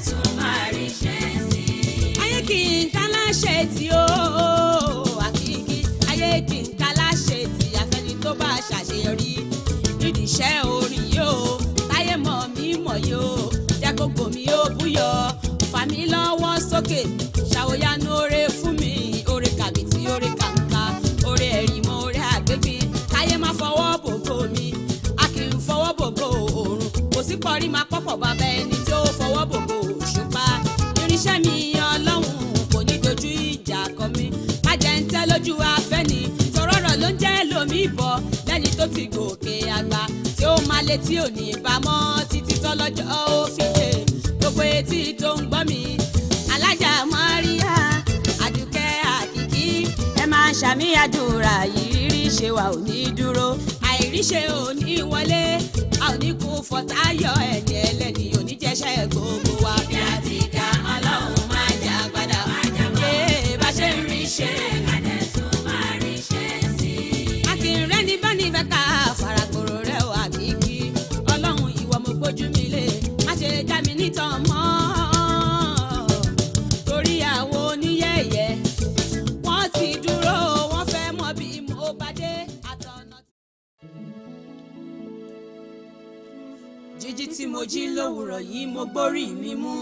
tún máa rí ṣe sí i. Ayé kì í ká láṣẹ tí ó àkìkí, ayé kì í ká láṣẹ tí àfẹni tó bá ṣàṣeyọrí nídìí iṣẹ́ orin yóò táyé mọ̀ mí mọ̀ yóò jẹ́ gbogbo mi ó búyọ fà mí lọ́wọ́ sókè ṣàwòyanu oore fún mi, oore kàbìtì, oore kàǹkà, oore ẹ̀rìmọ̀, oore àgbègbè. Káyé má fọwọ́ bògo mi, a kì í fọwọ́ bògo òòrùn, kò sí pọ̀rí máa pọ̀pọ̀ bàbá ẹni tí ó fọwọ́ bògo òṣùpá. Irinṣẹ́ mi ọlọ́run kò ní dojú ìjà kọ mi, má jẹ́ ń tẹ́ lójú afẹ́ni tọrọrọ ló ń jẹ́ lómi bọ̀ lẹ́ni tó ti gòkè àgbà tí ó máa létí òní bámọ́ títí tọ́lọ́jọ́ ó fi dé. Gbogbo etí tó ń gbọ́ mi, alájà Maria Àdùkẹ́ Àkìkí, ẹ máa ṣàmì àdúrà yìí, rírí ṣe wà ò ní dúró, àìríṣe ò ní wọlé, a ò ní kú fọ̀táyọ̀, ẹni ẹlẹ́ni ò ní jẹ́ṣẹ́ gbogbo wa. Ibi àti ga ọlọ́run máa jà padà wá jábọ̀. Ee, bá ṣe ń rí ṣe, Ká dẹ̀ tún máa rí ṣe sí i. Akínrẹ́ni bá ní fẹ́ ká faragbòrò rẹ̀ ò Àkìkí. Ọlọ́run ìwọ mo gbójú mi lé, má ṣe já mi nítàn mọ́. Torí àwọn oníyẹ̀yẹ́ wọ́n ti dúró, wọ́n fẹ́ mọ bí mo bá dé àtọ̀nà. Jíjí tí mo jí lówùrọ̀ yìí, mo gbórí mi mú,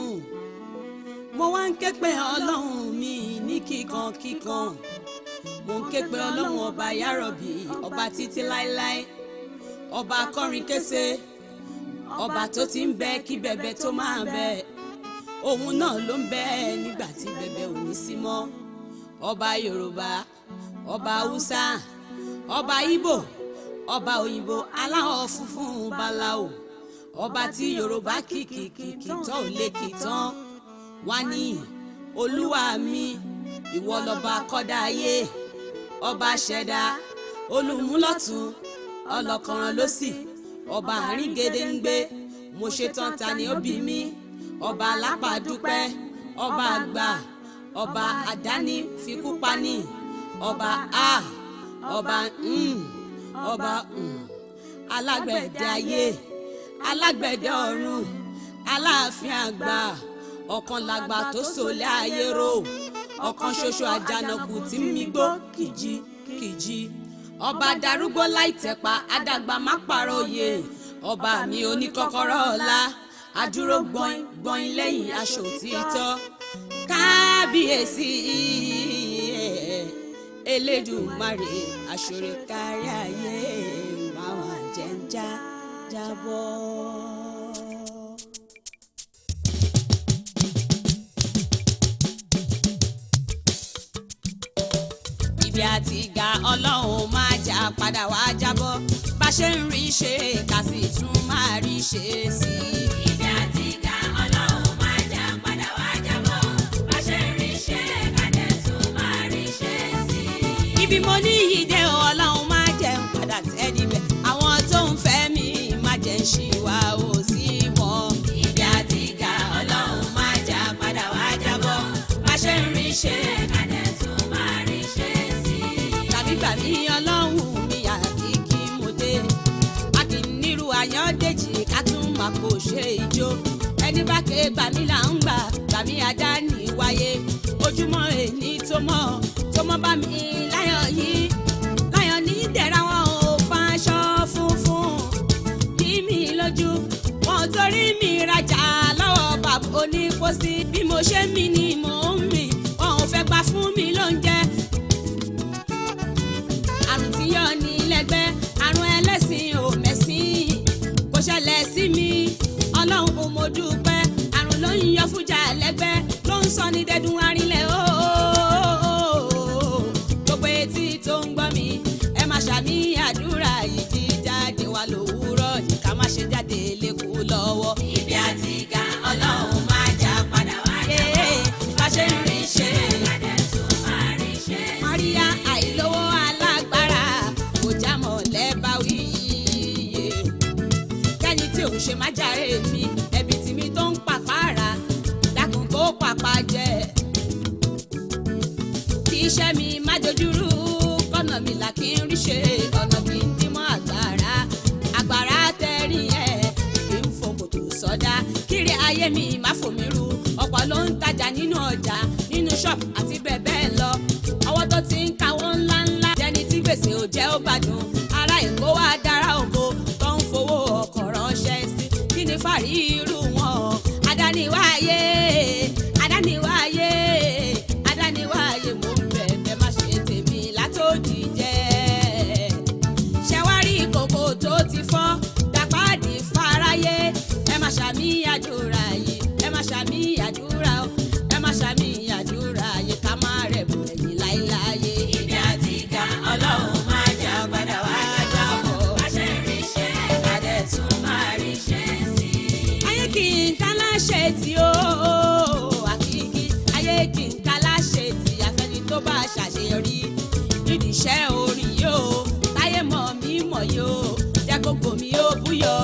mo wá ń ké pe ọlọ́run mi ní kíkan kíkan. Mo ń ké pe ọlọ́run ọba yárọ̀bì, ọba títí láéláé, ọba akọrin kése, ọba tó ti ń bẹ kí bẹ̀bẹ̀ tó máa bẹ, òun náà ló ń bẹ nígbà tí bẹ̀bẹ̀ ò ní sí mọ́. Ọba Yorùbá, ọba Haúsá, ọba Ìgbò, ọba òyìnbó aláwọ̀ funfun baláwo, ọba tí Yorùbá kìkìkìkì tán ò lè kì tán wá ní olúwa mi. Ìwọ lọba kọ́dá ayé, ọba ṣẹ̀dá, olùmúlọ̀tún, ọlọ́kànràn lọ́sì, ọba àárín gédéǹgbé. Mo ṣetán, ta ni ó bí mi? Ọba alápàdúpẹ́, ọba àgbà, ọba àdáni fikúpani, ọba a, ọba n, ọba n, alágbẹ̀dẹ ayé, alágbẹ̀dẹ ọ̀run, aláàfin àgbà, ọ̀kan làgbà tó sọlẹ̀ ayé rò, ọ̀kan ṣoṣo àjànàkú tí ń migbó kìjì kìjì, ọba darúgbó láìtẹ̀pa, àdàgbà má pààrọ̀ òye, ọba mi oníkọ́kọ́rọ́ ọ̀la, àdúró gbọ̀n gbọ̀n lẹ́yìn aṣọ òtítọ́. Kábíyèsí Elédùmarè, aṣọre kárí ayé, máa jẹ́ ń já jábọ́. Ibi àti ga ọlọ́run máa jà padà wá jábọ́, bá ṣe ń rí ṣe ká sì tún máa rí ṣe sí i. Ibi àti ga ọlọ́run máa jà padà wá jábọ̀. Bá ṣe ń rí ṣe ká dẹ̀ tún máa rí ṣe sí i. Ibi mo ní ìdè ọlọ́run máa jẹ́ ń padà tẹ́ níbẹ̀, àwọn tó ń fẹ́ mi máa jẹ́ ń ṣì wá ò sí wọn. Ibi àti ga ọlọ́run máa jà padà wá jábọ̀. Bá ṣe ń rí ṣe ká dẹ̀ tún máa rí ṣe sí i. Tàbí gbà mí ọlọ́run mi Àkìkí mo dé, a kì í nírú Àyàndèjì ká tún máa kò ṣe ijó. Ẹni bá ké gbà mí là ń gbà, gbà mí ajá ní wáyé. Ojúmọ́ èní tó mọ́ tó mọ́ bá mi láyọ̀ yìí, láyọ̀ ní dẹ̀ra wọn ò faṣọ funfun yí mi lójú, wọn ò torí mi rajà lọ́wọ́ bàbá onípòsí. Bí mo ṣe mí ni mò ń mì, wọn ò fẹ́ gbà fún mi lóúnjẹ. Àrùn tí yọ ní lẹ́gbẹ́, àrùn ẹlẹ́sìn ò mẹ́sìn, kò ṣẹlẹ̀ sí mi ọlọ́run kò mo dúpẹ́. Àrùn ló ń yọ fújà lẹ́gbẹ́, ló ń sọ ní dẹ́dun arinlẹ̀ ooo. Gbogbo etí tó ń gbọ́ mi, ẹ máa ṣàmì àdúrà yìí, jíjáde wa lòwúrọ̀ yìí, ká má ṣe jáde lẹ́kọ̀ọ́ lọ́wọ́. Ibi àti ga ọlọ́run máa jà padà wá jábọ̀. Bá ṣe ń rí ṣe ká dẹ̀ tún máa rí ṣe sí i. Maria àìlówó alágbára kò já mọ́ lẹ́bàá wí. Kẹ́ni tí òun ṣe má jàre mi, ẹbí tí mi tó ń pàpàrà dákun kó pàpà jẹ. Kí iṣẹ́ mi má dojúrú, kọ́nà mi là kí n rí ṣe, ọ̀nà kì í dín mọ́ àgbàrá. Àgbàrá tẹ́rí ẹ̀ kì í fòkòtò sọ́dá, kiri ayé mi má fò mí rú. gbádùn. Ará Èkó wá dára ògo tó ń fowó ọkọ̀ ránṣẹ́ sí. Kí ni fàárí irú wọn? Adániwáyé, adániwáyé, adániwáyé, mo ń bẹ̀bẹ̀, má ṣe tèmi látòdì jẹ́. Ṣẹ̀wárí kòkó tó ti fọ́ dàpáàdì fáráyé. Ẹ má ṣàmì àdúrà yìí, ẹ má ṣàmì àdúrà o, ẹ má ṣàmì àdúrà yìí, ká má rẹ̀ bọ̀ ẹ̀yìn láéláé. Ibi àti ga Ọlọ́run máa jà padà wá jábọ̀. Bá ṣe ń rí ṣe, ká dẹ̀ tún máa rí ṣe sí i. Ayé kì í ká láṣẹ tí ó àkìkí, ayé kì í ká láṣẹ tí àfẹni tó bá ṣàṣeyọrí nídìí iṣẹ́ orin yóò táyé mọ̀ mí mọ̀ yóò jẹ́ gbogbo mi ó búyọ,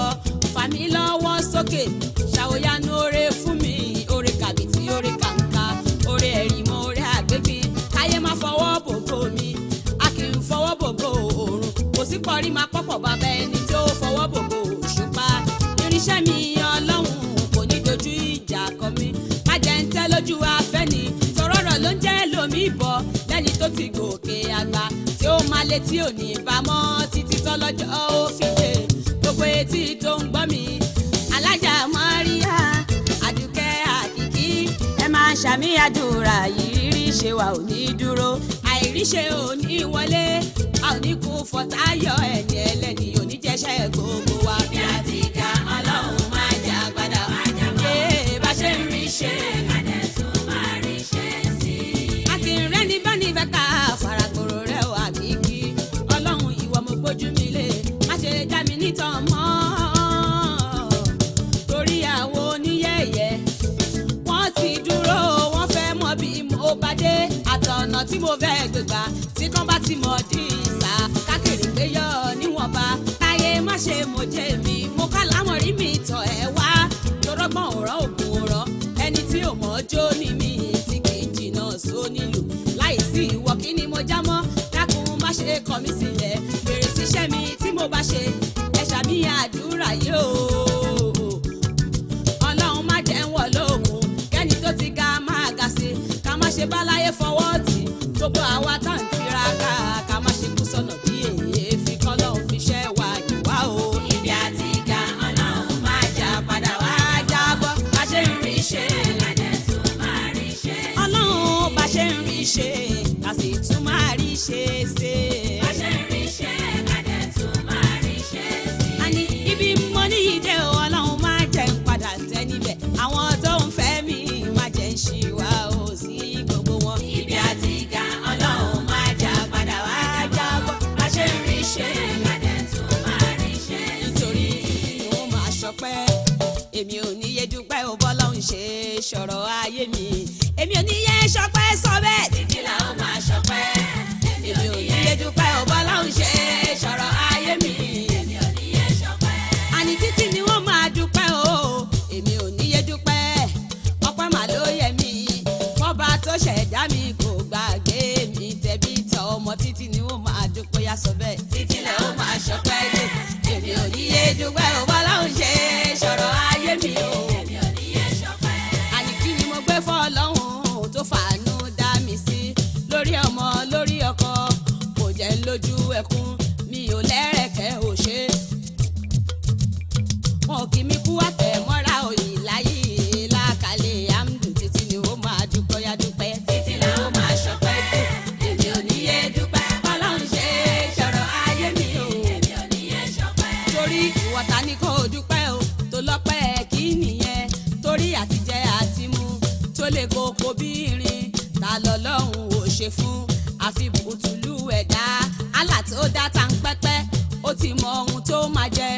fà mí lọ́wọ́ sókè, ṣàwòyanu oore fún mi, oore kàbìtì, oore kàǹkà, oore ẹ̀rìmọ̀, oore àgbégbé. Káyé má fọwọ́ bògo mi, a kì í fọwọ́ bògo òòrùn, kò sí kọrí máa pọ̀pọ̀ bàbá ẹni tí ó fọwọ́ bògo òṣùpá. Irinṣẹ́ mi Ọlọ́run kò ní dojú ìjà kọ mi, má jẹ́ ń tẹ́ lójú afẹ́ni tọrọrọ ló ń jẹ́ lómi bọ̀ lẹ́ni tó ti gòkè àgbà tí ó máa létí òní bámọ́ títí tọ́lọ́jọ́ ó fi dé. Gbogbo etí tó ń gbọ́ mi, alájà Maria Àdùkẹ́ Àkìkí, ẹ máa ṣàmì àdúrà yìí, rírí ṣe wà ò ní dúró, àìríṣe ò ní wọlé, a ò ní kú fọ̀táyọ̀, ẹni ẹlẹ́ni ò ní jẹ́ṣẹ́ gbogbo wa. Ibi àti ga Ọlọ́run máa jà padà wá jábọ̀. Yéé, Bá ṣe ń rí ṣe, ká dẹ̀ tún máa rí ṣe sí i. Akínrẹ́ni bá ní fẹ́ ká faragbòrò rẹ̀ ò Àkìkí. Ọlọ́run ìwọ mo gbójú mi lé, má ṣe já mi nítàn mọ́. Torí àwọn oníyẹ̀yẹ́ wọ́n ti dúró, wọ́n fẹ́ mọ bí mo bá dé àtọ̀nà tí mo fẹ́ gbégbá, tí kán bá ti mọ̀ dín ìsà kákèrè gbé yọ níwọ̀nba. Káyé má ṣe mo jẹ́ mi, mo ká láwọn rí mi tọ̀ ẹ́ wá, torọ́gbọ́n òrọ̀ ògùn òrọ̀, ẹni tí ò mọ̀ jó ní mi tí kì í jìnnà sónílù. Láìsí ìwọ kí ni mo já mọ́? Dákun má ṣe kọ̀ mí sílẹ̀, fèrè síṣẹ́ mi tí mo bá ṣe, ẹ ṣàmì àdúrà yìí o. Ọlọ́run má jẹ́ ń wọ̀ lóògùn, kẹ́ni tó ti ga máa ga sí, ká má ṣe báláyé fọwọ́ tì, gbogbo àwa tá ń tiraka, ká má ṣe kú sọ̀nà bí èéfín, kọ́lọ́run fi ṣẹ́ wa jù wá o. Ibi àti ga Ọlọ́run máa jà padà wá Jábọ̀. Bá ṣe ń rí ṣe, ká dẹ̀ tún máa rí ṣe sí i. Ọlọ́run, bá ṣe ń rí ṣe, ká sì tún máa rí ṣe ṣe. Bá ṣe ń rí ṣe, ká dẹ̀ tún máa rí ṣe sí i. Àní ibi mo ní ìdè o, Ọlọ́run má jẹ́ ń padà tẹ́ níbẹ̀, àwọn tó ń fẹ́ mi má jẹ́ ń ṣì wá o sí gbogbo wọn. Ibi àti ga Ọlọ́run máa jà padà wá jábọ̀. Bá ṣe ń rí ṣe, ká dẹ̀ tún máa rí ṣe sí i. Nítorí títí ni wọ́n máa ṣọpẹ́, èmi ò ní yé dúpẹ́ ò bọ́lọ́hún ṣe ṣọ̀rọ̀ ayé mi, èmi ò ní yé ṣọpẹ́, sọ bẹ́ẹ̀. Títí la ó máa ṣọpẹ́. Èmi ò ní yé dúpẹ́ ò bọ́lọ́hún ṣe ṣọ̀rọ̀ ayé mi. Èmi ò ní yé ṣọpẹ́. Àní títí ni wọ́n máa dúpẹ́ o, èmi ò ní yé dúpẹ́, ọpẹ́ mà ló yẹ mí fọ́ba tó ṣẹ̀dá mi, kò gbàgbé mi tẹ̀bí tọ ọmọ, títí ni wọ́n máa dúpẹ́, yá sọ bẹ́ẹ̀. Títí la ó máa ṣọpẹ́. Èmi ò ní yé dúpẹ́ ò bọ́lọ́hún ṣe ṣọ̀rọ̀ ayé mi o. Èmi ò ní yé ṣọpẹ́. Àní kí ni mo gbé fọ́lọ́hún tó fàánú dá mi sí, lórí ọmọ, lórí ọkọ, kò jẹ́ ń lójú ẹkún, mi ò lẹ́rẹ̀kẹ́ ò ṣe, wọn kì í mi kú àtẹ̀mọ́ra òyìn láyé lákàlẹ̀ àmdù, títí ni ó máa dúpẹ́, yá dúpẹ́. Títí la ó máa ṣọpẹ́. Èmi ò ní yé dúpẹ́ bọ́lọ́hún ṣe ṣọ̀rọ̀ ayé mi o. Èmi ò ní yé ṣọpẹ́. Torí ìwọ ta ni kò dúpẹ́ o tó lọ́pẹ́ kí nìyẹn? Torí àtijẹ àtimu tó lè koko bí irin, ta lọ́lọ́run ò ṣe fún? Àfi bùtùlù ẹ̀dá àlà tó dá ta ń pẹ́pẹ́, ó ti mọ ohun tó máa jẹ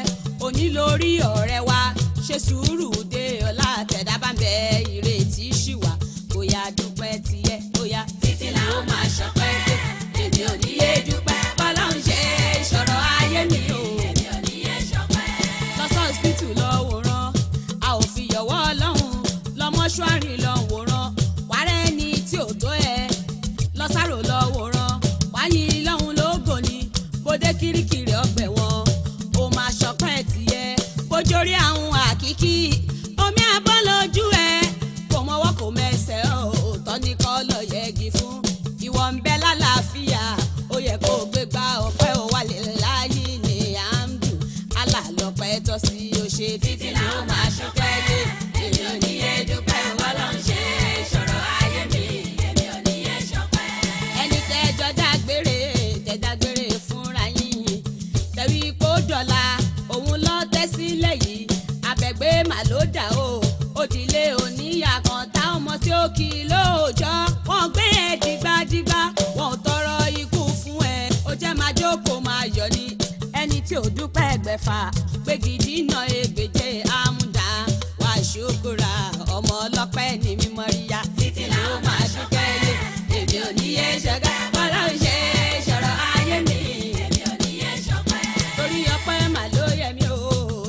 òní lórí ọ̀rẹ́ wa, ṣe sùúrù dé ọ̀la, tẹ̀dá bá ń bẹ ìrètí ṣì wà, kó yá dúpẹ́ tiẹ̀ ó yá. Títí la ó máa ṣọpẹ́. Èmi ò ní yé dúpẹ́. Bọ́lọ́run ṣe ṣọ̀rọ̀ ayé mi o. Èmi ò ní yé ṣọpẹ́. Lọ sọ́ọ̀sìpìtì lọ wòran, a ò fi yọ̀wọ́ ọlọ́run, lọ mọ́ṣúárì lọ wòran, wàrẹ́ ni tí ò tó ẹ, lọ sáró lọ wòran, wáyé lọ́hùn lógo ni bóde kirikiri ọgbẹ̀ wọn, ó máa ṣọpẹ́ tiẹ̀ bójórí àwọn àkíkí, omi àbọ̀ lójú ẹ, kò mọwọ́ kò mẹsẹ̀, òótọ́ ní kọ́ lọ yẹgi fún, ìwọ ń bẹ lálàáfíà, ó yẹ kó o gbégbá ọpẹ́, ó wà lè níyà kan tá ọmọ tí ó kì í lóòjọ́. Wọ́n gbé ẹ dìgbàdìgbà, wọn ò tọrọ ikú fún ẹ. Ó jẹ́ máa jókòó máa yọ̀ ni ẹni tí ò dúpẹ́ ẹgbẹ̀fà gbégidì náà ẹgbẹ̀je àmúdá wà ṣùkúra ọmọ ọlọ́pẹ́ ní mímọ́ ríyá títí là ó máa dúpẹ́ yé èmi ò ní yé ṣọ̀gá ọlọ́run ṣe ṣọ̀rọ̀ ayé mi Èmi ò ní yé ṣọpẹ́. Torí ọpẹ́ mà ló yẹ mí o,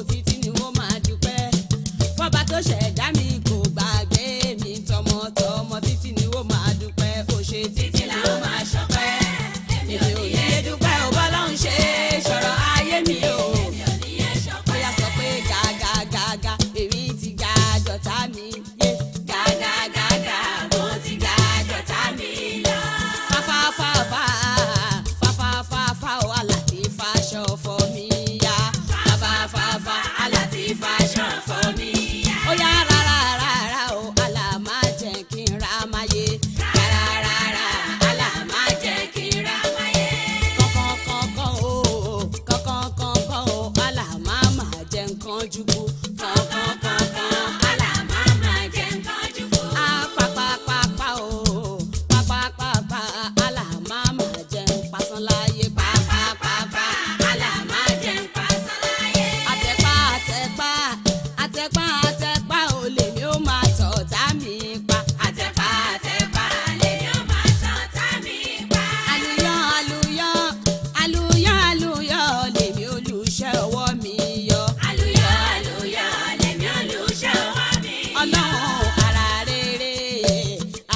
títí ni wọ́n máa dúpẹ́ fọba tó ṣẹ̀dá mi kò gbàgbé mi tọmọtọmọ, títí ni wọ́n máa dúpẹ́ ó ṣe títí Títí là ó máa ṣọpẹ́. Èmi èmi ò ò ní ní yé yé dúpẹ́ o, bọ́lọ́run ṣe ṣọ̀rọ̀ ayé mi o. Èmi ò ní yé ṣọpẹ́. Bóyá sọ pé gàgàgàgà èmi ti ga jọ̀tá mi yé. Gàgàgàgà mo ti ga jọ̀tá mi lọ. Fáfáfáfá fáfáfáfá o aláti fàṣọ fọ mi yá. Fáfáfáfá Aláti fàṣọ fọ́ mi yá. Ó yá rárá rárá o àlà má jẹ́ kí n ra máyé. Rárá rárá àlà má jẹ́ kí n ra máyé. Kankan kankan o kankan kankan o àlà má má jẹ́ nǹkan jùkú. Kankan kankan àlà má má jẹ́ nǹkan jùkú. Apapapapa o papapapa àlà má má jẹ́ ń pasán láyé Pàpàpàpà àlà má jẹ́ ń pasán láyé. Àtẹ̀pá àtẹ̀pá àtẹ̀pá àtẹ̀pá ò lèmi ó máa tọ̀ tá mi pa. Àtẹ̀pá àtẹ̀pá lèmi ó máa tàn tá mi pa. Àlùyọ àlùyọ àlùyọ àlùyọ lèmi olùṣẹ́ ọwọ́ mi yọ. Àlùyọ àlùyọ lèmi olùṣọ́ wa mi. Ọlọ́run ara rere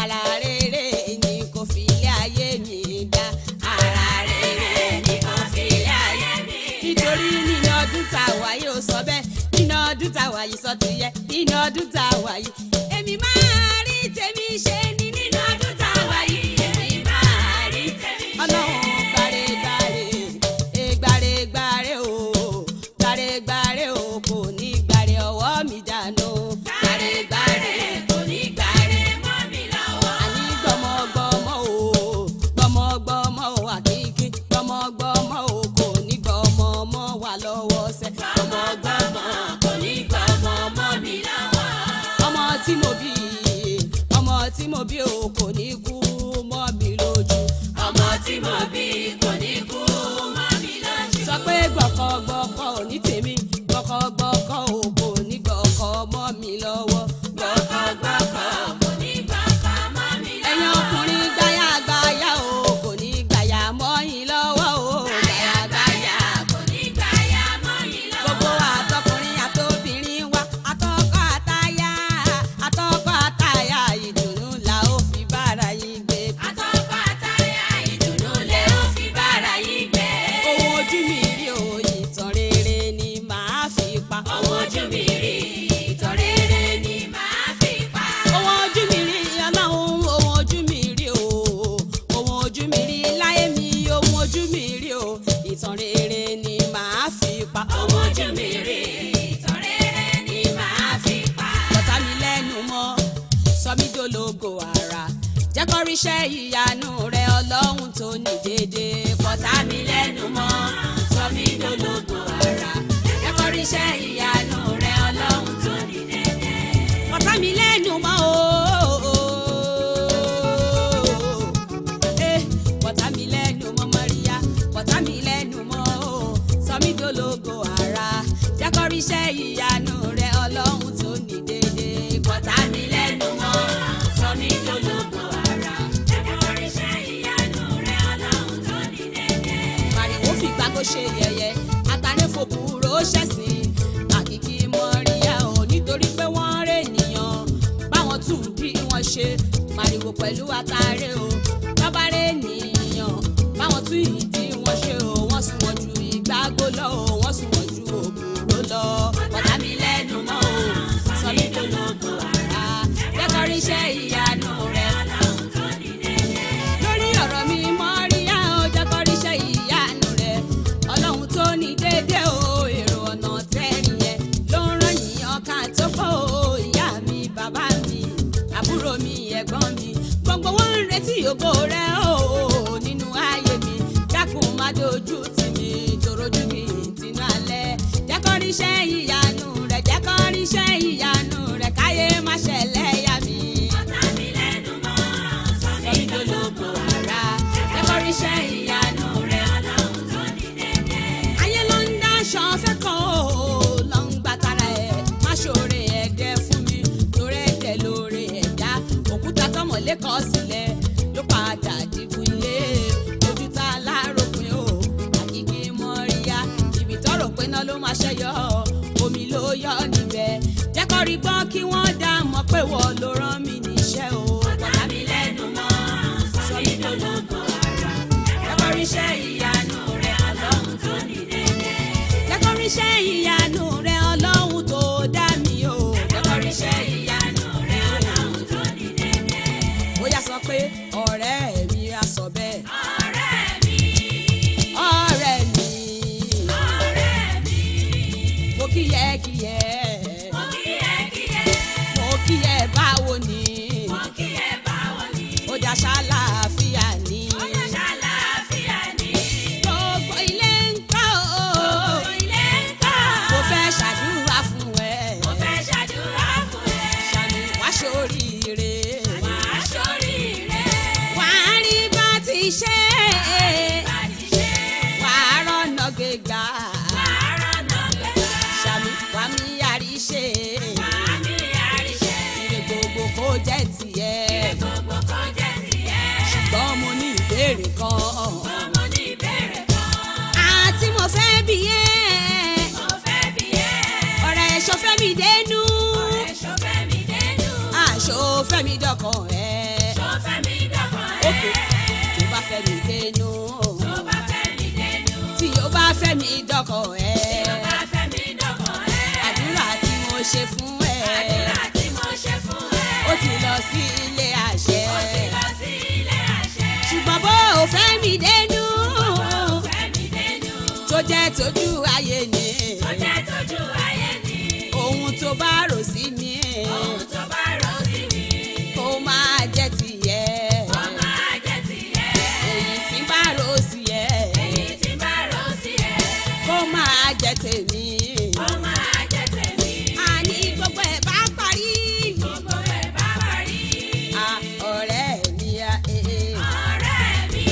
ara rere ni kò fi ilé ayé mi dá. Ara rere ni kò fi ilé ayé mi. Nítorí nínú ọdún tá a wà yìí ó sọ bẹ́ẹ̀, nínú ọdún tá a wà yìí sọ ti yẹ, nínú ọdún tá a wà yìí èmi máa rí tèmi ṣe ní nínú Nínú ọdún tá a wà yìí, èmi máa rí tèmi ṣe. Ọlọ́run gbàre gbàre e gbàre gbàre o gbàre gbàre o kò ní gbàre ọwọ́ mi dànù. Gbàre gbàre kò ní gbàre mọ́ mi lọ́wọ́. Àní gbọmọgbọmọ o gbọmọgbọmọ o àkíkí gbọmọgbọmọ o kò ní gbọmọ mọ́ wa lọ́wọ́ sẹ́. Gbọmọgbọmọ kò ní gbọmọ mọ́ mi lọ́wọ́. Ọmọ tí mo bí, ọmọ tí mo bí o kò ní kú mọ́ mi lójú. Ọmọ tí mo bí kò ní kú mọ́ mi lójú. Sọ pé gbọ̀kọ̀gbọ̀kọ̀ ò ní tèmi, gbọ̀kọ̀gbọ̀kọ̀ ò kò ní gbọ̀kọ̀ mọ́ mi lọ́wọ́. Gbọ̀kọ̀gbọ̀kọ̀ kò ní gbọ̀kọ̀ mọ́ mi lọ́wọ́. Ẹ̀yin ọkùnrin gbáyàgbáyà o kò ní gbàyà mọ́ yín lọ́wọ́ o. Gbàyàgbàyà kò ní gbàyà mọ́ yín lọ́wọ́. Gbogbo àtọkùnrin àtobìnrin wa, àtọkọ àtaya, àtọkọ àtaya, ìdùnnú la ó fi bára yín gbé. Àtọkọ àtaya ìdùnnú lẹ ó fi bára yín gbé. Ohun ojú mi rí o, ìtàn rere ni màá fi pa. Ohun ojú mi rí, ìtàn rere ni màá fi pa. Ohun ojú mi rí ọlọ́run, ohun ojú mi rí o, ohun ojú mi rí láyé mi, ohun ojú mi rí o, ìtàn rere ni màá fi pa. Ohun ojú mi rí, ìtàn rere ni màá fi pa. Bọ̀tá mi lẹ́nu mọ́, sọ mí dológo ara, jẹ́ kó ríṣẹ́ ìyanu rẹ ọlọ́run tó ní déédéé. Bọ̀tá mi lẹ́nu mọ́, sọ mí dológo ara. Jẹ́ kó ríṣẹ́ ìyanu rẹ ọlọ́run tó ní dédé. Bọ̀tá mi lẹ́nu mọ́ ooo. Eh, bọ̀tá mi lẹ́nu mọ́ Maria, bọ̀tá mi lẹ́nu mọ́ ooo. Sọ mí dológo ara, jẹ́ kó ríṣẹ́ ìyanu rẹ ọlọ́run tó ní déédéé. Bọ̀tá mi lẹ́nu mọ́, sọ mí dológo ara. Jẹ́ kó ríṣẹ́ ìyanu rẹ ọlọ́run tó ní dédé. Màrìwò fìgbà kó ṣe yẹ̀yẹ́, àtàrẹ́fòbúrò ṣẹ̀sìn, àkìkí mọ́ríyá o nítorí pé wọ́n rè nìyàn báwọn tún bí wọ́n ṣe. Màrìwò pẹ̀lú àtàrẹ o bábá rè nìyàn báwọn tún ìdí wọn ṣe o, wọ́n sún wọn ju ìgbàgbó lọ o, wọ́n sún wọn ju òbúrò lọ. Bọ̀tá mi lẹ́nu mọ́ o, sọ mí dológo ara. Jẹ́ kó ríṣẹ́ ìyanu rẹ ọlọ́run tó ní dédé. Lórí ọ̀rọ̀ mi mọ́ríyá o, jẹ́ kó ríṣẹ́ ìyanu rẹ̀ ọlọ́run tó ní déédéé o. Èrò ọ̀nà tẹ́rìn yẹn ló ń ràn yín ọkàn tó pọ̀ o. Ìyá mi, bàbá mi, àbúrò mi, ẹ̀gbọ́n mi, gbogbo wọn ń retí ògo rẹ o nínú ayé mi. Dákun má dojú tì mí, tòrójú mi tinú alẹ́. Jẹ́ kó ríṣẹ́ ìyanu rẹ̀, jẹ́ kó ríṣẹ́ ìyanu rẹ̀, káyé má ṣẹlẹ̀. lè kọ̀ sílẹ̀ ló padà digun ilé. Ojú tá a láròpin o, àkìkí mọ́ríyá. Ibi tọ́rọ̀ pé náà ló máa ṣẹ́yọ, omi ló yọ níbẹ̀. Jẹ́ kó rí gbọ́ kí wọ́n dá mọ̀ pé wọ́n ló rán mi níṣẹ́ o. Pọ̀tá mi lẹ́nu mọ́, sọ mí dológo ara. Jẹ́ kó ríṣẹ́ ìyanu rẹ̀ Ọlọ́run tó ní dédé. Jẹ́ kó ríṣẹ́ ìyanu rẹ̀ Ọlọ́run tó dá mi o. Jẹ́ kó ríṣẹ́ ìyanu rẹ̀ Ọlọ́run tó ní dédé. Ó yá sọ pé ọ̀rẹ́ mi á sọ bẹ́ẹ̀. Ọ̀rẹ́ mi, Ọ̀rẹ́ mi, ọ̀rẹ́ mi, mo kíyẹ kíyẹ, mo kí ẹ kí ẹ, mo kíyẹ báwo ni, mo kí ẹ báwo ni, ó dá ṣàlàáfíà ni. ó dá ṣàlàáfíà ni. Gbogbo ilé ń kọ́ o, Gbogbo ilé ń kọ́. mo fẹ́ ṣàdúrà fún ẹ. Mo fẹ́ ṣàdúrà fún ẹ. Ṣàmì wá ṣoríire, Wàá ṣoríire, wàá rí bá ti ṣe, bá ti ṣe, wàá rọ̀nà gbégbá. wàá rọ̀nà gbégbá. Ṣàmì wàá mi yàrí ṣe, Wàá mi àríṣe, ire gbogbo kó jẹ́ tiẹ̀. gbogbo kó jẹ́ tiẹ̀. Ṣùgbọ́n mo ní ìbéèrè kan. Mo ní ìbéèrè kan, Àti mo fẹ́ bi ẹ́, mo fẹ́ bi ẹ́. ọ̀rẹ́ ṣo fẹ́ mi dénú, Ọ̀rẹ́ ṣó fẹ́ mi dénú, àṣọ fẹ́ mi dọ́kàn ẹ̀. ṣó fẹ́ mi dọ́kàn ẹ́. Òkè tó bá fẹ́ mi dénú, Tó bá fẹ́ mi dénú, tí o bá fẹ́ mi dọ́kàn ẹ̀. tó bá fẹ́ mi dọ́kàn ẹ́. Àdúrà tí mo ṣe fún ẹ, Àdúrà tí mo ṣe fún ẹ, ó ti lọ sí ilé àṣẹ. ó ti lọ sí ilé àṣẹ. Ṣùgbọ́n bó o fẹ́ mi dénú, Ó fẹ́ mi dénú, tó jẹ́ tójú ayé ni, tó jẹ́ tójú ayé ni. ohun tó bá rò sí mi, Ohun tó bá rò sí mi, kó máa jẹ́ tìyẹ. ó máa jẹ́ tiẹ̀. Èyí tí bá rò sí ẹ, Èyí tí bá rò sí ẹ, kó máa jẹ́ tèmi. ó máa jẹ́ tèmi. Àní gbogbo ẹ̀ bá parí. Gbogbo ẹ̀ bá parí. À ọ̀rẹ́ mi à ee. Ọ̀rẹ́ mi,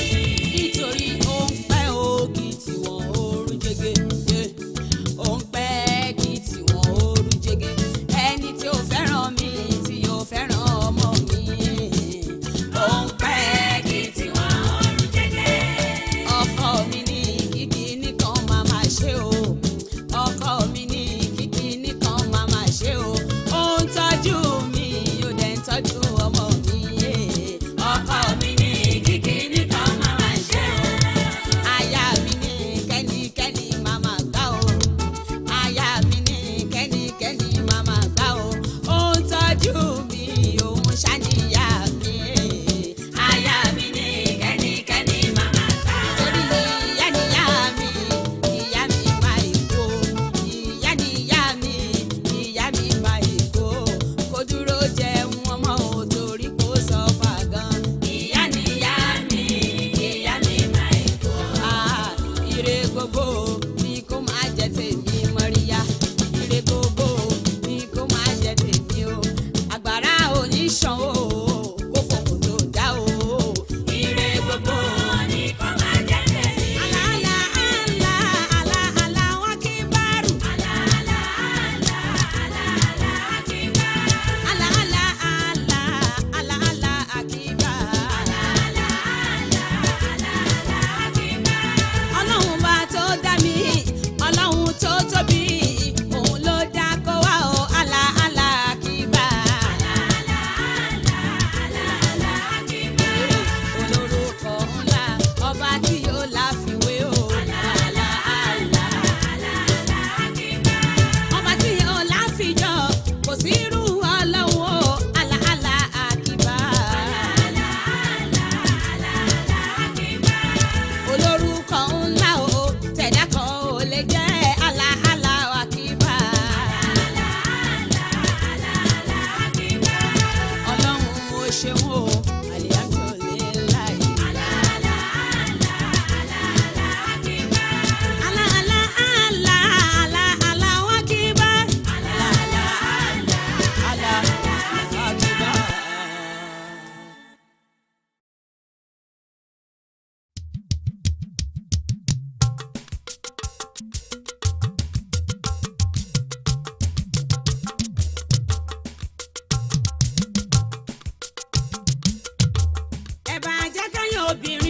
Nítorí ó ń pẹ́ o kì í tiwọn oorun jege. Ó ń pẹ́ kí tiwọn oorun jege. Ẹni tí ó fẹ́ràn mi tí ó fẹ́ràn ọmọ mi. Ó ń pẹ́ kí tiwọn oorun jẹ́jẹ́. Ọkọ mi ní kíkí nìkan máa máa ṣe o. Ọkọ mi ní kíkí nìkan máa máa ṣe o. Ó ń tọ́jú mi, ó dẹ̀ ń tọ́jú ọmọ mi. Ọkọ mi ní kíkí nìkan máa máa ṣe o. Aya mi ní kẹ́nikẹ́ni máa máa gbá o. Aya mi ní kẹ́nikẹ́ni máa máa gbá o. Ó ń tọ́jú mi, òun ṣàníyá mi. Aya mi ní kẹ́nikẹ́ni máa máa gbá o. Torí ìyá níyá mi, ìyá mi máa èkó. Ìyá níyá mi, ìyá mi máa èkó. Kó dúró jẹun ọmọ ò torí kó sọ fà gan. Ìyá níyá mi, ìyá mi máa èkó. Ah, ire gbogbo ni kó máa jẹ tèmi mọ́ríyá. Ire gbogbo ni kó máa jẹ tèmi o. Àgbàrá oníṣàn o, kó fòkùn tó dá o. Ire gbogbo ni kó máa jẹ́ tèmi. Àlá àlá àlá àlá àlá wọn kí bárù. Àlá àlá àlá àlá àlá àkíbá. Àlá àlá àlá àlá àlá àkíbá. Àlá àlá àlá àlá àkíbá. Ọlọ́run bá tó dá mi, Ọlọ́run tó tóbi, òun ló dá kó wá o. Àlá àlá àkíbá. Àlá àlá àlá àlá àkíbá. Olórúkọ ńlá, ọba tí yóò láfiwé o. Àlá àlá àlá àlá àkíbá. Ọba tí yóò láfijọ́, kò sí irú Ọlọ́run o. Àlá àlá àkíbá. Àlá àlá àlá àlá àkíbá. Olórúkọ ńlá o, tẹ̀dá kan ò lè jẹ́. Àlá àlá àkíbá. Àlá àlá àlá àlá àkíbá. Ọlọ́run ó ṣeun o, alihamdulilayi. Àlá àlá àlá àlá àlá àkíbá. Àlá àlá àlá àlá àlá àkíbá. Àlá àlá àlá Àlá àkíbá. Lóbìnrin.